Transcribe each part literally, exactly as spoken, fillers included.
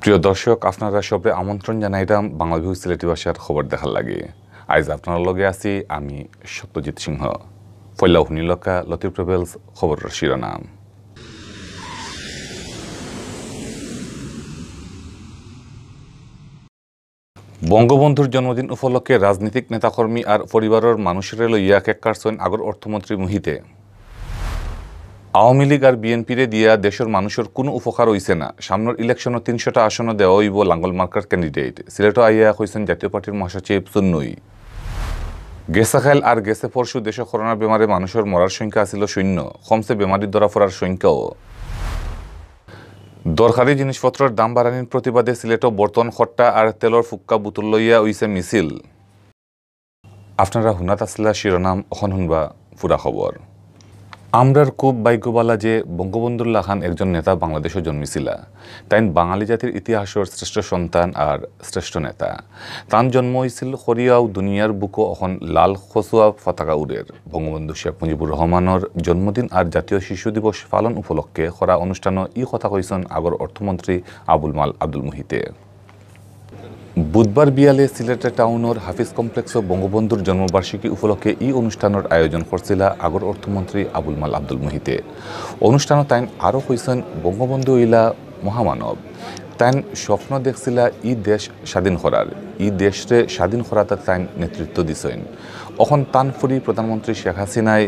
প্রিয় দর্শক, আপনারা সবরে আমন্ত্রণ জানাইরাম বাংলা ভিউ সিলেটি ভাষার খবর দেখার লাগি। আইজ আপনারার লগে আছি আমি সত্যজিৎ সিংহ। পয়লা হুনিলকা লতিফ ট্রাভেলস খবরর শিরোনাম। বঙ্গবন্ধুর জন্মদিন উপলক্ষে রাজনীতিক নেতাকর্মী আর পরিবারর মানুষরে লইয়া কেক কাটছইন আগর অর্থমন্ত্রী মুহিতে। আওয়ামী লীগ আর বিএনপিরে দিয়া দেশর মানুষর কুনু উপকার অইছে না। সামনর ইলেকশনো তিনশোটা আসনো দেওয়া অইবো লাঙ্গল মার্কার ক্যান্ডিডেট। সিলেটো আইয়া কইছইন জাতীয় পার্টির মহাসচিব চুন্নুই। গেছে কাইল আর গেছে পরশু দেশো করোনা বেমারে মানুষর মরার সংখ্যা আছিল শূন্য, কমছে বেমারি ধরা পড়ার সংখ্যাও। দরকারি জিনিসপত্রর দাম বাড়ানির প্রতিবাদে সিলেটো বর্তন, খট্টা আর তেলর ফুক্কা বোতল লইয়া অইছে মিছিল। আপনারা হুনাত আছলা শিরোনাম, অখন হুনবা পুরা খবর। আমরার খুব ভাগ্য বালা যে বঙ্গবন্ধুর লাখান একজন নেতা বাংলাদেশো জন্মিছিলা। তাইন বাঙালি জাতির ইতিহাসর শ্রেষ্ঠ সন্তান আর শ্রেষ্ঠ নেতা। তান জন্ম অইছিল করিয়াও দুনিয়ার বুকো অখন লাল কচুয়া পতাকা উড়ের। বঙ্গবন্ধু শেখ মুজিবুর রহমানর জন্মদিন আর জাতীয় শিশু দিবস পালন উপলক্ষে করা অনুষ্ঠানো ই কথা কইছইন আগর অর্থমন্ত্রী আবুল মাল আব্দুল মুহিতে। বুধবার বিয়ালে সিলেট টাউনর হাফিজ কমপ্লেক্সো বঙ্গবন্ধুর জন্মবার্ষিকী উপলক্ষে ই অনুষ্ঠানর আয়োজন করছিলা আগর অর্থমন্ত্রী আবুল মাল আব্দুল মুহিতে। অনুষ্ঠানো তাইন আরও কইছইন, বঙ্গবন্ধু অইলা মহামানব। তাইন স্বপ্ন দেখছিলা ই দেশ স্বাধীন করার, ই দেশরে স্বাধীন করাত তাইন নেতৃত্ব দিছইন। অখন তান ফুরি প্রধানমন্ত্রী শেখ হাসিনায়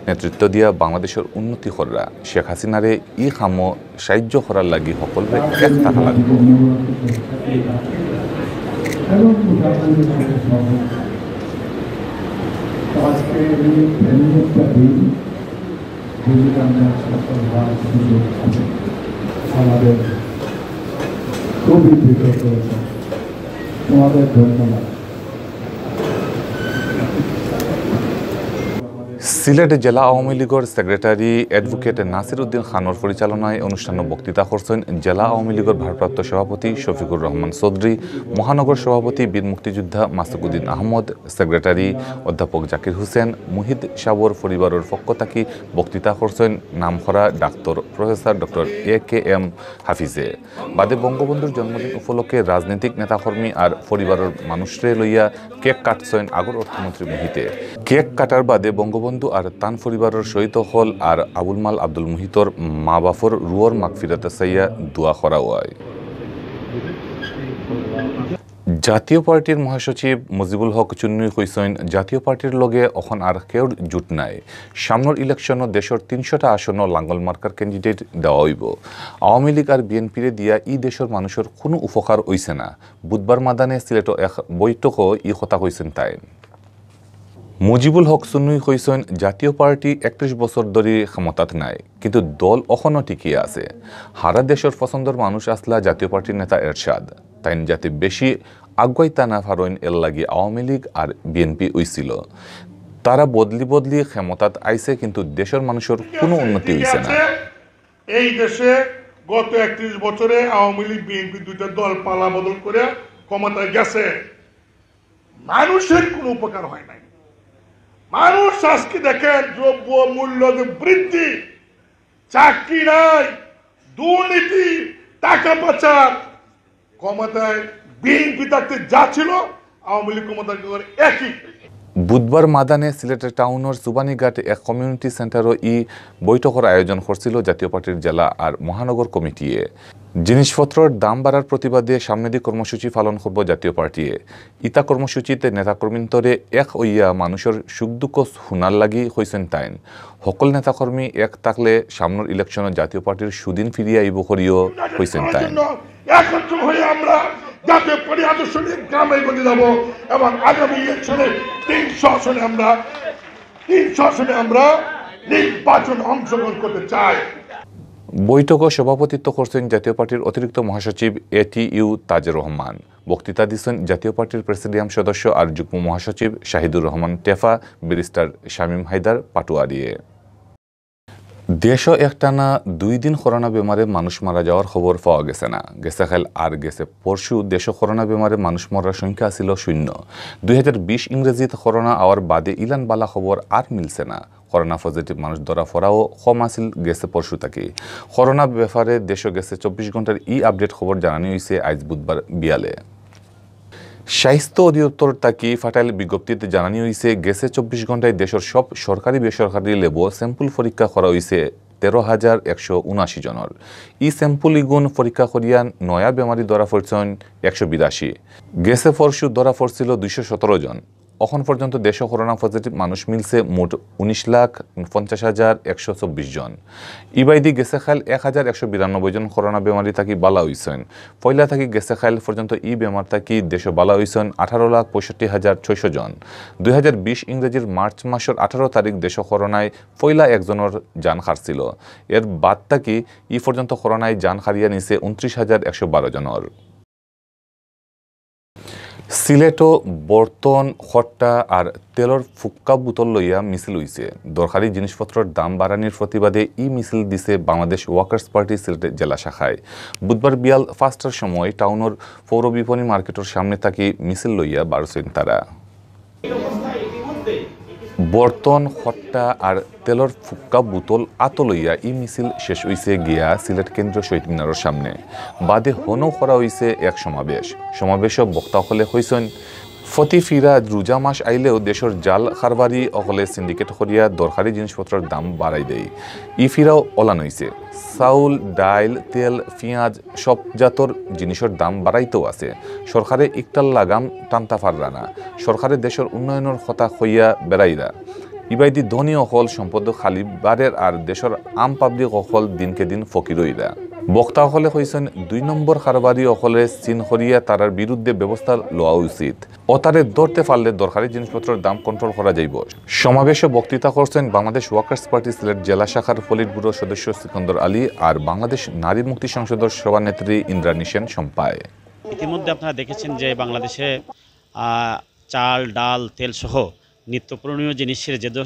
নেতৃত্ব দিয়া বাংলাদেশর উন্নতি কররা। শেখ হাসিনারে ই কামো সাহায্য করার লাগি হকলরে এক থাকা লাগবো। আজকে এই এমন একটা দিন, যেদিন আমরা সকল ভারত সুযোগ আছে। আমাদের খুবই কৃতজ্ঞ। তোমাদের ধন্যবাদ। সিলেট জেলা আওয়ামী লীগর সেক্রেটারি অ্যাডভোকেট নাসির উদ্দিন খানর পরিচালনায় অনুষ্ঠানো বক্তৃতা করছইন জেলা আওয়ামী লীগর ভারপ্রাপ্ত সভাপতি শফিকুর রহমান চৌধুরী, মহানগর সভাপতি বীর মুক্তিযোদ্ধা মাসুক উদ্দিন আহমদ, সেক্রেটারি অধ্যাপক জাকির হোসেন, মুহিত সাবর পরিবারর পক্ষ থাকি বক্তৃতা করছইন নামকরা ডাক্তার professor doctor A K M হাফিজে। বাদে বঙ্গবন্ধুর জন্মদিন উপলক্ষে রাজনৈতিক নেতাকর্মী আর পরিবারর মানুষরে লইয়া কেক কাটছইন আগর অর্থমন্ত্রী মুহিতে। কেক কাটার বাদে বঙ্গবন্ধু আর তান পরিবারর শহীদ অকল আর আবুল মাল আব্দুল মুহিতর মা বাফর রুহর মাগফিরাত চাইয়া দোয়া করা অয়। জাতীয় পার্টির মহাসচিব মুজিবুল হক চুন্নুই কইছইন, জাতীয় পার্টির লগে অখন আর কেউর জোট নাই। সামনর ইলেকশনো দেশর তিনশোটা আসনো লাঙ্গল মার্কার ক্যান্ডিডেট দেওয়া অইবো। আওয়ামী লীগ আর বিএনপিরে দিয়া ই দেশর মানুষর কুনু উপকার অইছে না। বুধবার মাদানে সিলেটো এক বৈঠকো ই কথা কইছইন তাইন। মুজিবুল হক চুন্নুই কইছইন, জাতীয় পার্টি একত্রিশ বছর ধরি ক্ষমতাত নাই, কিন্তু দল অখনো টিকিয়া আছে। হারা দেশর পছন্দর মানুষ আছলা জাতীয় পার্টির নেতা এরশাদ। তাইন যাতে বেশি আগুয়াইতা না পারইন, এর লাগি আওয়ামী লীগ আর বিএনপি অইছিল। তারা বদলি বদলি ক্ষমতাত আইছে, কিন্তু দেশর মানুষর কুনু উন্নতি অইছে না। এই দেশে গত একত্রিশ বছরে আওয়ামী লীগ, বিএনপি দুইটা দল পালা বদল করে ক্ষমতায় গেছে, মানুষের কোনো উপকার হয় নাই। মানুষ আজকে দেখেন, দ্রব্য মূল্য যে বৃদ্ধি, চাকরি নাই, দুর্নীতি, টাকা পাচার, ক্ষমতায় বিএনপি থাকতে যা ছিল, আওয়ামী লীগ ক্ষমতায় গেলে একই। বুধবার মাদানে সিলেট টাউনর সুবানীঘাট এক কমিউনিটি সেন্টারো ই বৈঠকর আয়োজন করছিল জাতীয় পার্টির জেলা আর মহানগর কমিটিয়ে। জিনিসপত্রর দাম বাড়ার প্রতিবাদে সামনেদি কর্মসূচি পালন করব জাতীয় পার্টিয়ে। ইতা কর্মসূচিতে নেতাকর্মীন্তরে এক অইয়া মানুষর সুখ দুঃখ হুনার লাগি কইছইন তাইন। হকল নেতাকর্মী এক থাকলে সামনর ইলেকশনো জাতীয় পার্টির সুদিন ফিরিয়া আইব করিও কইছইন তাইন। একত্র হয়ে আমরা জাতীয় পার্টি আদর্শ নিয়ে গ্রামে গঞ্জে যাব এবং আগামী ইলেকশনে তিনশো আসনে আমরা, তিনশো আসনে আমরা নির্বাচন অংশগ্রহণ করতে চাই। বৈঠকো সভাপতিত্ব করছইন জাতীয় পার্টির অতিরিক্ত মহাসচিব এটিইউ তাজের রহমান। বক্তৃতা দিছইন জাতীয় পার্টির প্রেসিডিয়াম সদস্য আর যুগ্ম মহাসচিব শাহিদুর রহমান টেফা, ব্যারিস্টার শামীম হায়দার পাটোয়ারিয়ে। দেশো একটানা দুই দিন করোনা বেমারে মানুষ মারা যাওয়ার খবর পাওয়া গেছে না। গেছে কাইল আর গেছে পরশু দেশো করোনা বেমারে মানুষ মরার সংখ্যা আছিল শূন্য। দুই হাজার বিশ ইংরেজিত করোনা আওয়ার বাদে ইলান বালা খবর আর মিলছে না। করোনা পজিটিভ মানুষ ধরা পড়াও কম আছিল গেছে পরশু থাকি। করোনা ব্যাপারে দেশো গেছে চব্বিশ ঘন্টার ই আপডেট খবর জানানি অইছে আইজ বুধবার বিয়ালে। স্বাস্থ্য অধিদপ্তর থাকি ফাটাইল বিজ্ঞপ্তিত জানানি অইছে গেছে চব্বিশ ঘন্টায় দেশর সব সরকারি বেসরকারি ল্যাবো স্যাম্পল পরীক্ষা করা অইছে তেরো হাজার একশো উনাশি জনর। ই স্যাম্পল ইগুন পরীক্ষা করিয়া নয়া বেমারি ধরা পড়ছইন একশো বিরাশি। গেছে পরশু ধরা পড়ছিল দুইশো সতেরো জন। অখন পর্যন্ত দেশো করোনা পজিটিভ মানুষ মিলছে মোট উনিশ লাখ পঞ্চাশ হাজার একশো চব্বিশ জন। ইবায়দি গেছে কাইল এক হাজার একশো বিরানব্বই জন করোনা বেমারি থাকি বালা অইছইন। পয়লা থাকি গেছে কাইল পর্যন্ত ই বেমার থাকি দেশো বালা অইছইন আঠারো লাখ পঁয়ষট্টি হাজার ছয়শো জন। দুই হাজার বিশ ইংরেজির মার্চ মাসর আঠারো তারিখ দেশো করোনায় পয়লা একজনর জান হারছিল। এর বাদ থাকি ই পর্যন্ত করোনায় জান হারিয়া নিছে উনত্রিশ হাজার একশো বারো জনর। সিলেটো বর্তন, খট্টা আর তেলর ফুক্কা বোতল লইয়া মিছিল অইছে। দরকারি জিনিসপত্রর দাম বাড়ানির প্রতিবাদে ই মিছিল দিছে বাংলাদেশ ওয়ার্কার্স পার্টি সিলেট জেলা শাখায়। বুধবার বিয়াল পাঁচটার সময় টাউনর পৌর বিপণী মার্কেটর সামনে থাকি মিছিল লইয়া বারছইন তারা। বর্তন, খট্টা আর তেলর ফুক্কা বোতল আতো লইয়া ই মিছিল শেষ অইছে গিয়া সিলেট কেন্দ্রীয় শহীদ মিনারর সামনে। বাদে হনো করা অইছে এক সমাবেশ। সমাবেশো বক্তা অকলে কইছইন, ফতি ফিরা রোজা মাস আইলেও দেশর জাল কারবারি অকলে সিন্ডিকেট করিয়া দরকারি জিনিসপত্রর দাম বাড়াই দেয়। ই ফিরাও অলান অইছে। চাউল, ডাইল, তেল, পিয়াজ, সব জাতর জিনিসর দাম বাড়াইতেও আছে। সরকারে ইকটার লাগাম টানতা পাররা না। সরকারে দেশর উন্নয়নর কথা কইয়া বেড়াইরা। ইবায়দি ধনী অকল সম্পদ খালি বাড়ের আর দেশর আম পাবলিক অকল দিনকে দিন ফকির অইরা। বক্তা অকলে কইছইন, দুই নম্বর কারবারি অকলে চিন করিয়া তারার বিরুদ্ধে ব্যবস্থা লওয়া উচিত। অতারে ধরতে পারলে দরকারি জিনিসপত্রর দাম কন্ট্রোল করা যাইব। সমাবেশো বক্তৃতা করছইন বাংলাদেশ ওয়ার্কার্স পার্টি সিলেট জেলা শাখার পলিট ব্যুরো সদস্য সিকন্দর আলী আর বাংলাদেশ নারী মুক্তি সংসদর সভানেত্রী ইন্দ্রাণী সেন শম্পায়। ইতিমধ্যে আপনারা দেখেছেন যে বাংলাদেশে আহ, চাল, ডাল, তেল সহ নিত্য প্রয়োজনীয় জিনিসের যে দ-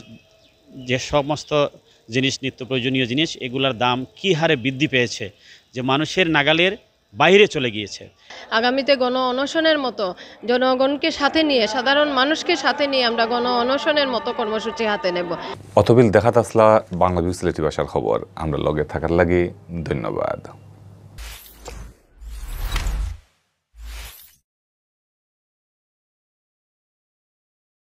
যে সমস্ত জিনিস, নিত্য প্রয়োজনীয় জিনিস, এগুলোর দাম কী হারে বৃদ্ধি পেয়েছে, যে মানুষের নাগালের বাইরে চলে গিয়েছে। আগামীতে গণ অনশনের মতো জনগণকে সাথে নিয়ে, সাধারণ মানুষকে সাথে নিয়ে আমরা গণ অনশনের মতো কর্মসূচি হাতে নেব। অতবিল দেখাত আছলা বাংলা ভিউ সিলেটি ভাষার খবর। আমরা লগে থাকার লাগি ধন্যবাদ।